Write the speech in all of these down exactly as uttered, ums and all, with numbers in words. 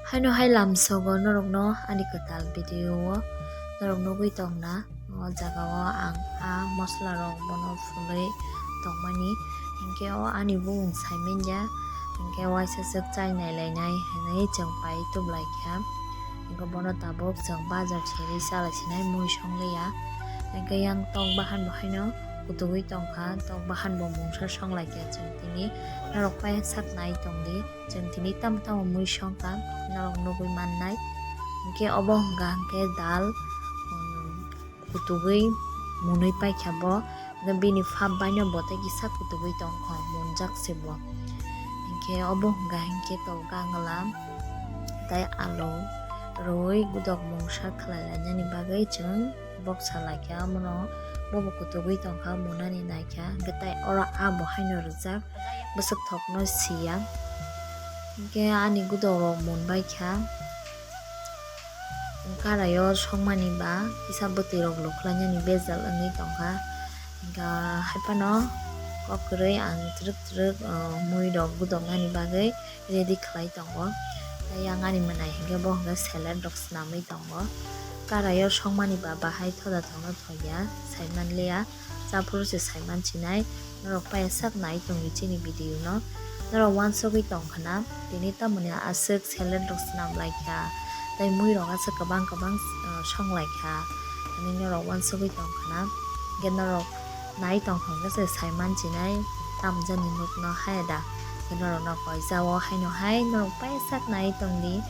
Haino hai lamsogo norokno ani kwtal video o norok nugwi tongna. O jaga o ang a mosla rok bono phulwi tongmani, hinkhe o ani bumung saiman ya, hinkhe waisa swk chai nai lainai hinwi chwng pai tublaikha. Hinkhe bono tabuk chwng bazar seri chalai sinai mui songliya. Hinkhe yang tok bahan bo haino kutugwi tongkha, tok bahan bo mungsa songlaikha chwng tini norok pai sak nai tongdi. Chwng tini tamo tamo mui songkha, norok nugwi mannai. Hinkhe obo hwnkha hinkhe dal, um, kutugwi munwi paikha bo. Hinkhe bini phap baino bo tei kisa kutugwi tongkha, munjak se bo. Hinkhe obo hwnkha hinkhe tok gangla tei alu rwui gudok mungsa khlai lainani bagwi chwng bok salaikha, omono bobo kutugwi tongkha, munani naikha. Hinkhe tei oro a bo haino rijak, bwswk thokno siya. Hinkhe ani gudok rok munbaikha, karaio songmani ba kisa bwtwi rok lukhlainani bejal wngwi tongkha. Hinkhe haiphano kok kwrwi ang twrwk twrwk, uh, mui rok gudoknani bagwi ready khlai tongo. Tei yang ani mwnai hinkhe bo hinkhe salad rok swnamwi tongo. Karaio songmani ba bahai thoda thokno thoya, saimanliya, chaphuru se saiman sinai. Norok pai sak nai tongdi chini video no. Norok uansugwi tongkhana, tini tamoni aswk salad rok swnam laikha, tei mui rok aswk kwbang kwbang, uh, song laikha, hinwi norok uansugwi tongkhana. Hinkhe norok nai tongkha hwnkhe se saiman sinai, tamjani nukno haya da. Hinkhe norokno koijao haino hai norok pai sak nai tongdi.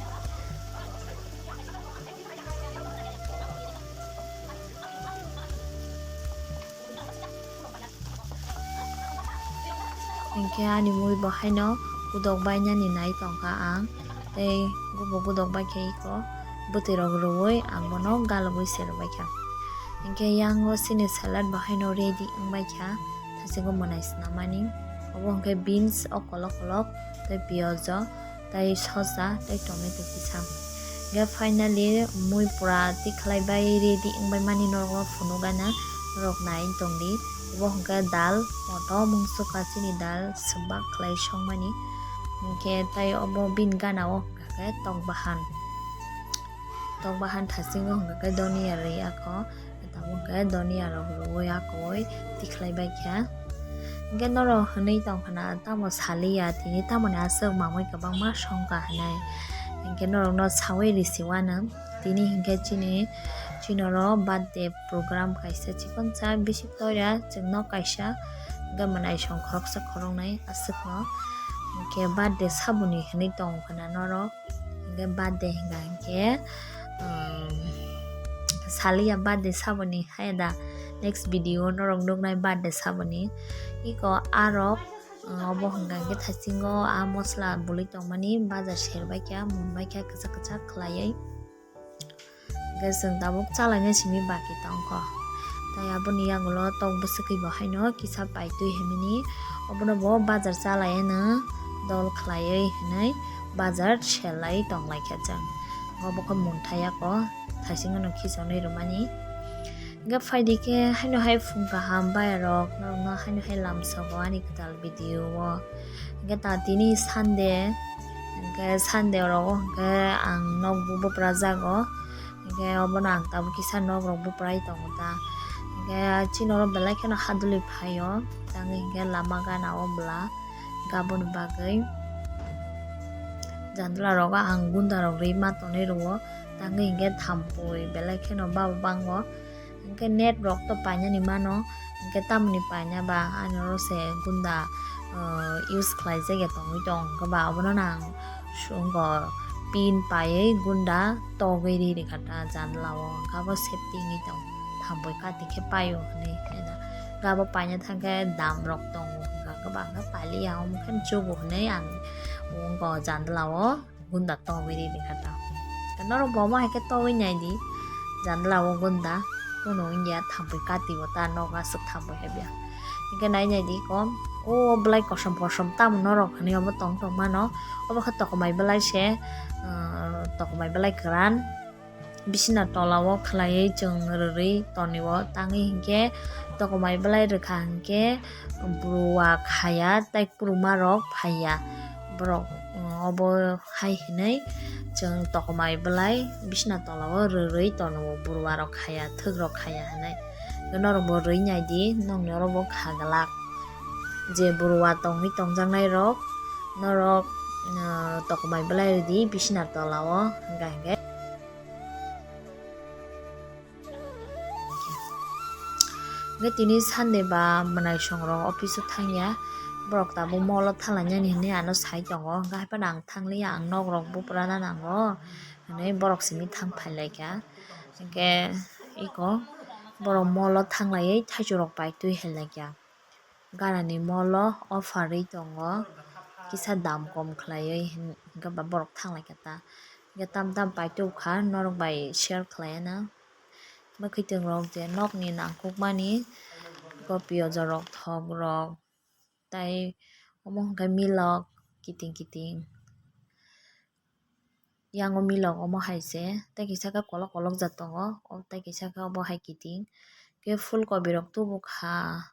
Hinkhe ani mui bo haino gudok bainani nai tongkha ang, tei gubo gudok baikha iko bwtwi rok rwui ang bono galogwi se rwbaikha. Hinkhe yango chini salad bo haino ready wngbaikha, thaisingo mwnai swnamani. Obo hinkhe beans o kolok kolok tei piyaj o tei sosa tei tomato kisa. Hinkhe finally mui pura tikhlai bai ready wngbai mani norokno phunukgana, norok nai tongdi. Obo hinkhe dal, motom wngsuka chini dal, swbak khlai songmani. Hinkhe tei obo bini gana o hinkhe tok bahan. Tok bahan thasingo hinkhe donia rwi ako. Tabuk khe donia rok rwui akoi tikhlai bai kha. Hinkhe norok hwnwi tongkhana, tamo saliya tini tamoni aswk mamui kwbangma songkha hinwi. Hinkhe norokno saui risi uanw. Tini hinkhe chini, chini oro birthday program kaisa chikonsa bisi toira chwngno kaisa. Hinkhe mwnai song khoroksa khoroknwi aswkno. Hinkhe birthday saboni hwnwi tongkhana norok. Hinkhe birthday hinkha hinkhe, um, saliya birthday saboni haya da next video norok nuknai birthday saboni. Iko arok, um, obo hinkha hinkhe thaisingo a mosla bwlwi tongmani bazar serbaikha, munbaikha kwchak kwchak khlaiwi. Hinkhe chwng tabuk chalaina simi baki tongkho. Tai aboni yagulo tok bwswkwi bo haino kisa paitwi himini, obono bo bazar chalaino dol khlaiwi hinwi bazar selai tonglaikha chwng. Obo khe munthai ako, thaisingo no khichonwi rwmani. Hinkhe phaidi khe haino hai phung kaham bayarok norokno haino hai lamsogo ani kwtal video o. Hinkhe ta tini Sunday, hinkhe Sunday oro hinkhe ang nokbo bupra jago. Hinkhe obono ang tabuk kisa nok rok buprai tongo ta. Hinkhe chini oro belai kheno hadwlwi phaio. Tangwi hinkhe lama gana o bwla gaboni bagwi jandla rogo ang gunda rok rwi ma tonwi rwo. Tangwi hinkhe thampui belai kheno babo bango. Hinkhe net rok to painani mano. Hinkhe tamoni paina ba ani oro se gunda, uh, use khlai jagya tongwi tong. Hinkhe ba obono nang sungo pin paiwi gunda togwi ri rikha ta jandla o, hinkhe abo safety wngwi tong, thampui kati khe paio hinwi. Hinkhe abo paina thangkhe dam rok tongo, hinkhe ba hinkhe pailiya omo khe chugo hinwi ang wngkha jandla o gunda togwi ri rikha ta. Norok bo omo hai khe togwi naidi jandla o gunda. Kuno wngya thampui kati bo ta nogo aswk thampui hai bya. Hinkhe nai nai di kom. O belai kosom kosom tamo norok hinwi obo tong tong mano. Obo khe tokomai belai se, uh, tokomai belai kwran. Bisina tola o khlaiwi chwng rwrwi toni o tangwi hinkhe tokomai belai rwkha hinkhe bwrwa khaya tei kwrwma rok phaiya. Borok obo hai hinwi chwng tokomai bwlai bisna tola o rwrwi tono, buruwa rok khaya, thwk rok khaya hinwi. Norok bo rwi nai di, nokni oro bo kha glak. Je buruwa tongwi tongjaknai rok, norok, ah, tokomai bwlai rwdi bisna tola o, hwnkha hwnkhe. Hwnkhe tini Sunday ba mwnaisong rok office o thangya, borok tabuk mall o thanglainani hinwi ano sai tongo, hwnkhe haiphano ang thangliya, ang nok rok bo pura na nango hinwi borok simi thang phailaikha. Hwnkhe eko borok mall o thanglaiwi thaichuk rok pai twi hailaikha. Ganani mall o offer ri tongo, kisa dam kom khlaiwi hin-, hwnkhe ba borok thanglaikha ta. Hwnkhe tam tam pai tubukha, norok bai share khlaiya na. Mwkhwtwng rok je nokni nangkukmani, gopi ojorok, thok rok, tai omo hwnkhe milok kiting kiting. Yang o milok omo hai se, tei kisa khe kolok kolok jat tongo, o tei kisa khe obo hai kiting. Khe phul kobi rok tubukha,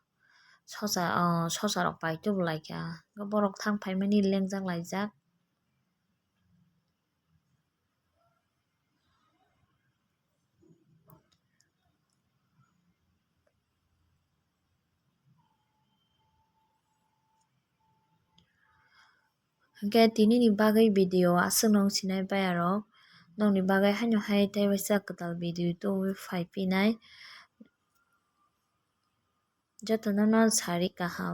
sosa, o, sosa rok pai tubulaikha. Borok thang phaimani lengjak laijak. Hwnkhe tinini bagwi video aswk nung sinai bai arok, nokni bagwi haino hai tei waisa kwtal video tubui phai phinai. Jotono no sari kaham.